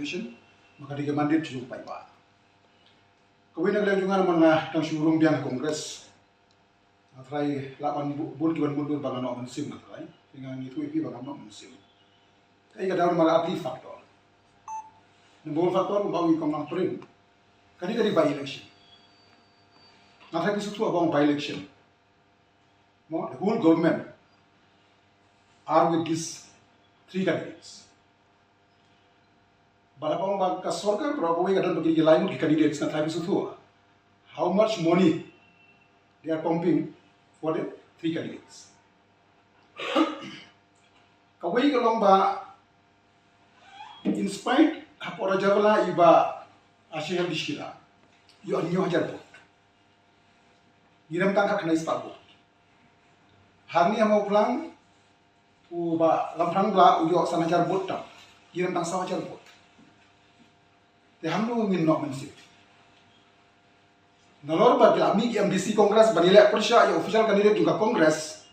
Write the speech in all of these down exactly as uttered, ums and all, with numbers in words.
Election, ma ka dei ka mandate jong paidbah. Kawei na ka liang jong nga namar nga dang shu rung biang ha Congress. Nga tharai lah ban bu-, bun ki ban mutdur ba nga noh mynsiem nga tharai. Te nga ngeit ïa phi ba ngam noh mynsiem. Kaei ka daw namar ar tylli factor. Number one factor kumba ong i kong Nongprin. Ka dei, ka dei by election. Nga tharai phi sngewthuh ba ong by election. Mo, the whole government are with these three candidates. Ba la ka ong ba ka sorkar baroh kawei ka don ba ki lai ngut ki candidates, nga tharai phi sngewthuh how much money they are pumping for the three candidates. Kawei ka long ba in spite hapoh Rajabala i Bah Ashiel Dishkila ïoh hynñiew hajar vote. Ngi rem tang khatkhyndai spah vote. Hangne ha Mawphlang u Bah Lamphrang Blah u ïoh san hajar vote tam. Ngi rem tang saw hajar vote. Te hangno ngin noh mynsiem? Nalor ba ki la mih ki M D C Congress ban ïaleh pyrshah ïa official candidate jong ka Congress.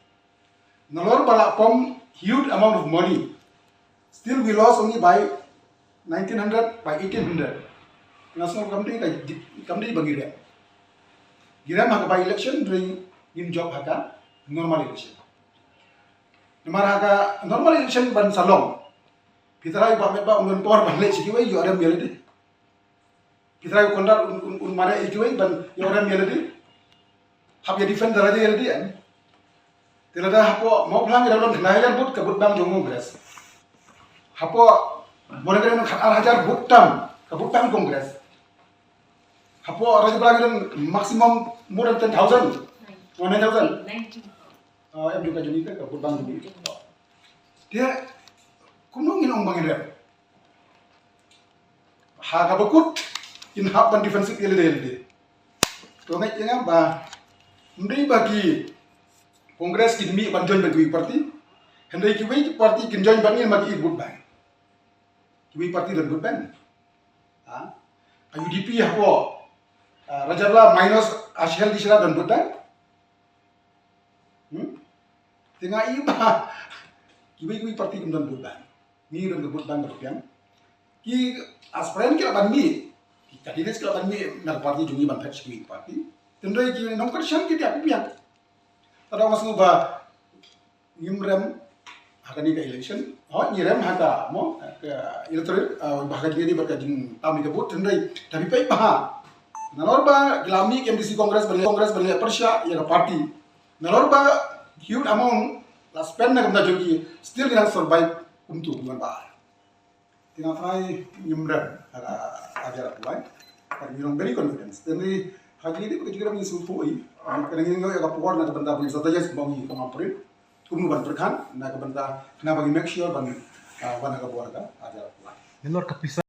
Nalor ba la pump huge amount of money. Still we lost only by nineteen hundred, by eighteen hundred. Nga sngew kam dei ka, kam dei ba ngi rem. Ngi rem ha ka by election, hynrei ngin jop ha ka normal election. Namar ha ka normal election ban sa long, phi tharai ba met ba un don por ban leh sha kiwei, ïoh rem ïa lade. Phi tharai u Conrad un, un, un mareh ïa kiwei ban ïoh rem ïa lade. Hap ïa defend da lade ïa lade em. Te lada hapoh Mawphlang ngi dang don khyndai hajar vote ka vote bank jong Congress. Hapoh Boragarh ngi don khatar hajar vote tam ka vote bank Congress. Hapoh Rajabala ngi don maximum more than ten thousand. Oh, nine thousand. Uh, em jong ka jong ngi ka vote bank jong ngi. Te kumno ngin ong ba ngin rem? Ha kaba kut kin hap ban defensive ïa lade ïa lade. To ngeit ïa nga ba ym dei ba ki Congress kin mih ban join bad kiwei party. Hynrei kiwei ki party kin join bad ngi namar ki vote bank. Kiwei party don vote bank. Ha? Ka U D P hapoh, ah, Rajabala minus Ashiel Dishkila don vote bank. Hmm? Te nga i ba kiwei kiwei party kim don vote bank. Ngi don ka vote bank ka biang. Ki aspirant ki lah ban mih, ki candidates ki lah ban mih na ka party jong ngi ban phet sha kiwei ki party. Hynrei ki nongkyrshan ki dei ha ka biang. Te nga sngew ba ngim rem ha kane ka election. Hooid ngi rem ha ka, mo, ka electoral, ah, ba ha ka jingïadei bad ka jingtam ïa ka vote, hynrei da phi peit bha. Nalor ba ki la mih ki M D C Congress ban leh, Congress ban leh pyrshah ïa ka party. Nalor ba huge amount la spend na ka bynta jong ki, still ki dang survive kumto kumban ba. Te nga tharai ngim rem ha ka, ha ka jingïaleh. Ngi long very confident. Te ngi ha jingïadei bad ka jingïarap ngi sngewthuh hi. Ka dang ngi ïoh ïa ka por na ka bynta ba ngin strategize ba ngi kong Ampareen. Kumno ban pyrkhat na ka bynta, khnang ba ngin make sure ban, ah, wan ha ka bor ha ka jingïaleh. Nalor ka pisa